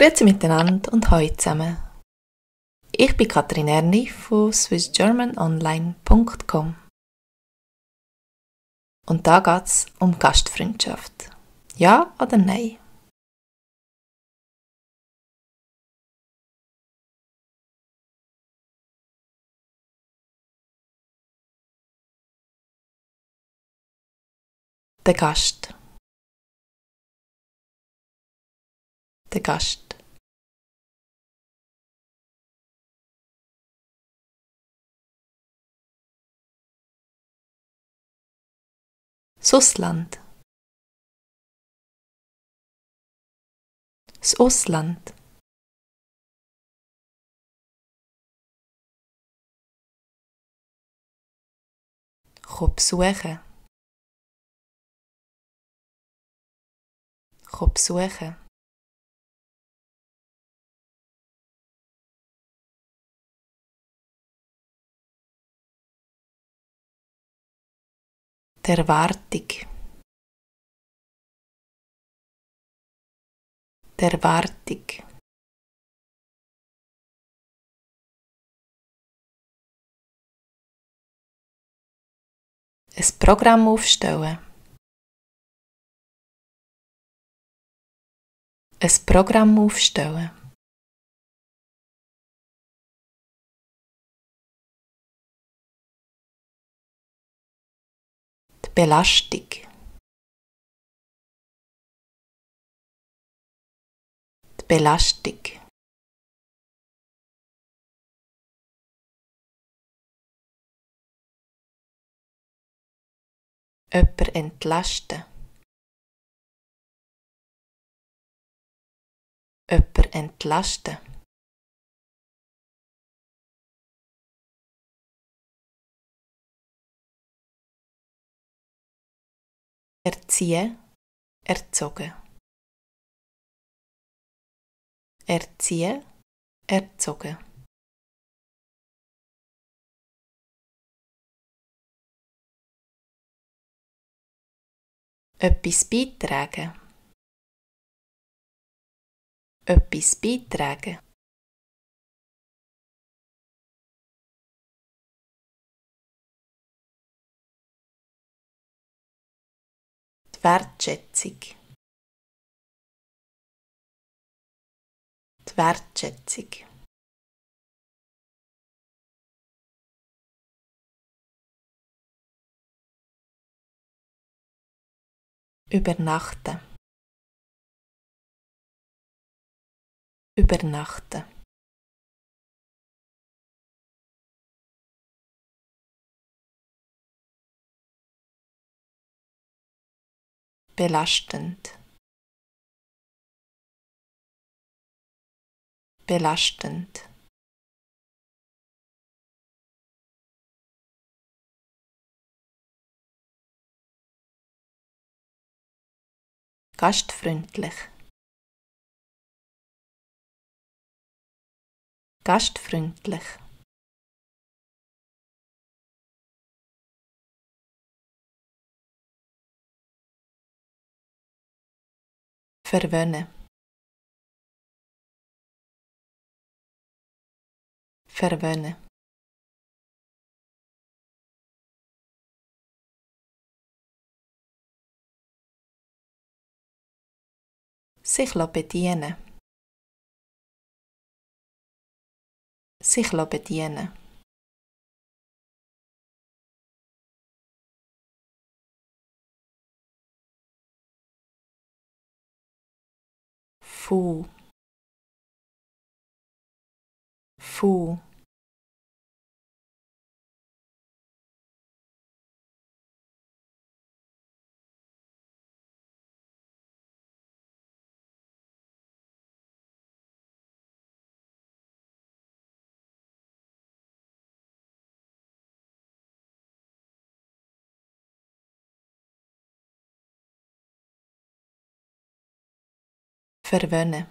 Grüezi miteinander und hallo zusammen. Ich bin Katrin Erni von swissgermanonline.com und da geht es um Gastfreundschaft. Ja oder nein? Der Gast. Der Gast. Das Ausland. Das Ausland. Besuchen. Besuchen. Die Erwartung. Die Erwartung. Ein Programm aufstellen. Ein Programm aufstellen. Die Belastung. Die Belastung. Jemand entlasten. Jemand entlasten. Erziehen. Erzogen. Erziehen. Erzogen. Etwas beitragen. Etwas beitragen. Die Wertschätzung. Die Wertschätzung. Übernachten. Übernachten. Belastend. Belastend. Gastfreundlich. Gastfreundlich. Verwöhnen. Verwöhnen. Sich bedienen. Sich bedienen. Fu. Fu. Verwöhnen.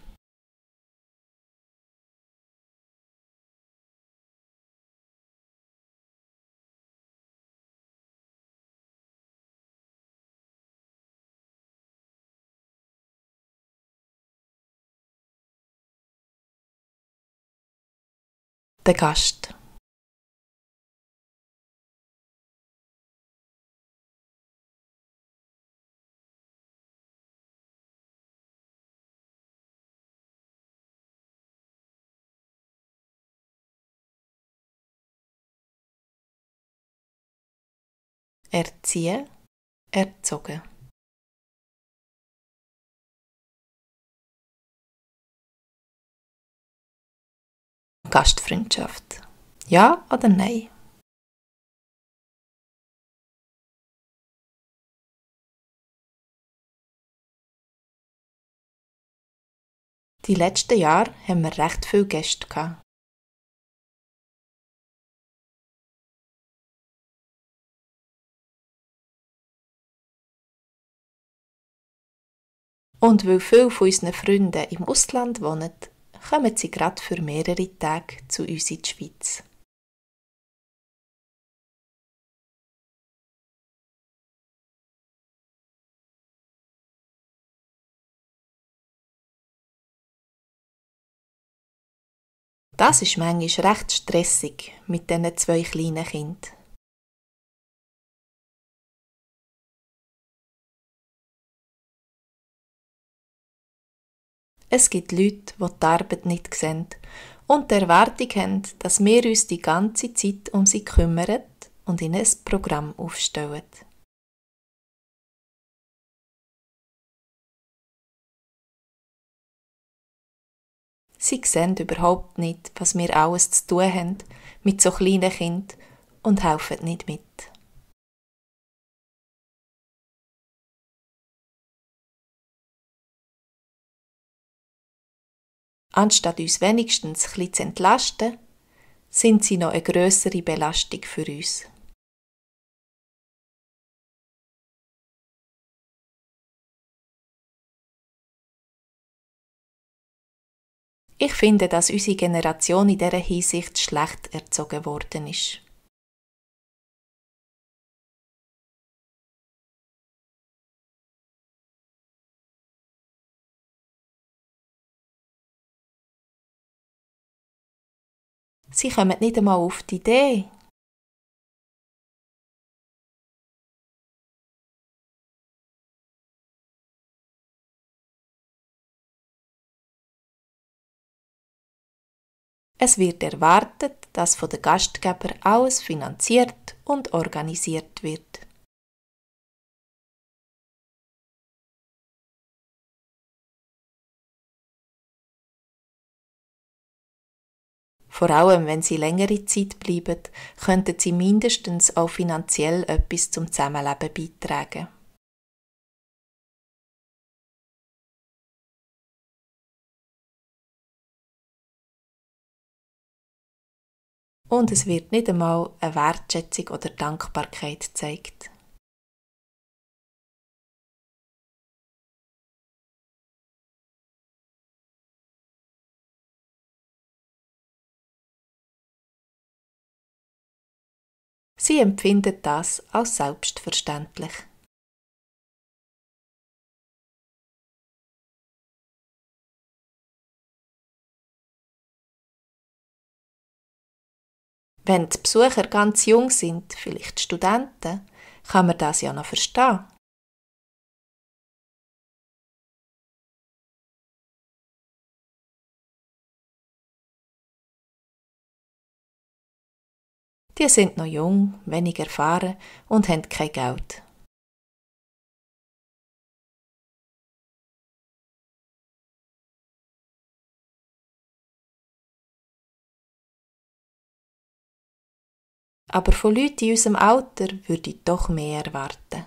Der Gast. Erziehen, erzogen. Gastfreundschaft. Ja oder nein? Die letzten Jahre haben wir recht viele Gäste gehabt. Und weil viele von unseren Freunden im Ausland wohnen, kommen sie gerade für mehrere Tage zu uns in die Schweiz. Das ist manchmal recht stressig mit diesen 2 kleinen Kindern. Es gibt Leute, die die Arbeit nicht sehen und die Erwartung haben, dass wir uns die ganze Zeit um sie kümmern und ihnen ein Programm aufstellen. Sie sehen überhaupt nicht, was wir alles zu tun haben mit so kleinen Kindern und helfen nicht mit. Anstatt uns wenigstens ein bisschen zu entlasten, sind sie noch eine grössere Belastung für uns. Ich finde, dass unsere Generation in dieser Hinsicht schlecht erzogen worden ist. Sie kommen nicht einmal auf die Idee. Es wird erwartet, dass von den Gastgebern alles finanziert und organisiert wird. Vor allem, wenn sie längere Zeit bleiben, könnten sie mindestens auch finanziell etwas zum Zusammenleben beitragen. Und es wird nicht einmal eine Wertschätzung oder Dankbarkeit gezeigt. Sie empfinden das als selbstverständlich. Wenn die Besucher ganz jung sind, vielleicht Studenten, kann man das ja noch verstehen. Die sind noch jung, wenig erfahren und haben kein Geld. Aber von Leuten in unserem Alter würde ich doch mehr erwarten.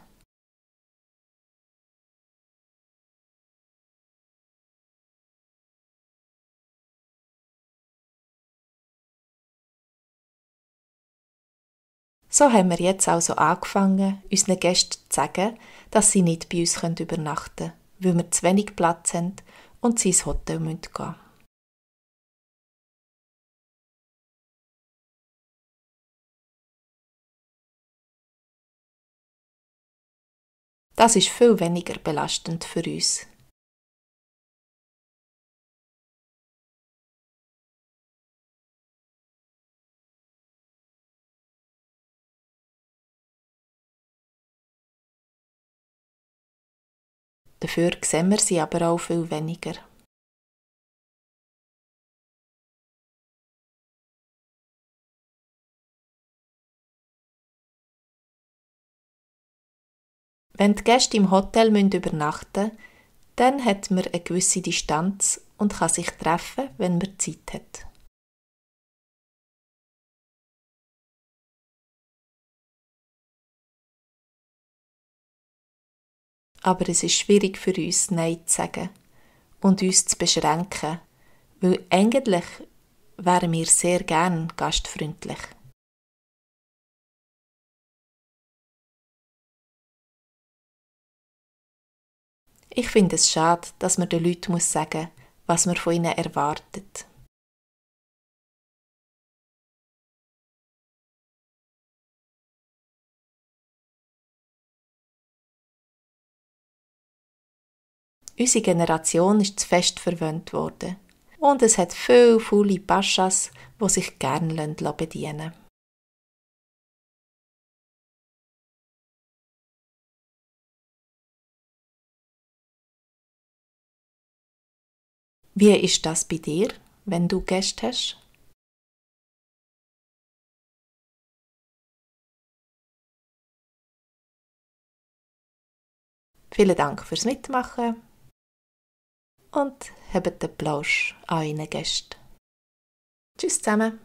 So haben wir jetzt also angefangen, unseren Gästen zu sagen, dass sie nicht bei uns übernachten können, weil wir zu wenig Platz haben und sie ins Hotel gehen müssen. Das ist viel weniger belastend für uns. Dafür sehen wir sie aber auch viel weniger. Wenn die Gäste im Hotel übernachten müssen, dann hat man eine gewisse Distanz und kann sich treffen, wenn man Zeit hat. Aber es ist schwierig für uns, Nein zu sagen und uns zu beschränken, weil eigentlich wären wir sehr gern gastfreundlich. Ich finde es schade, dass man den Leuten sagen muss, was man von ihnen erwartet. Unsere Generation ist zu fest verwöhnt worden. Und es hat viele faule Paschas, die sich gerne bedienen lassen. Wie ist das bei dir, wenn du Gäste hast? Vielen Dank fürs Mitmachen und habt den Plausch an euren Gästen. Tschüss zusammen!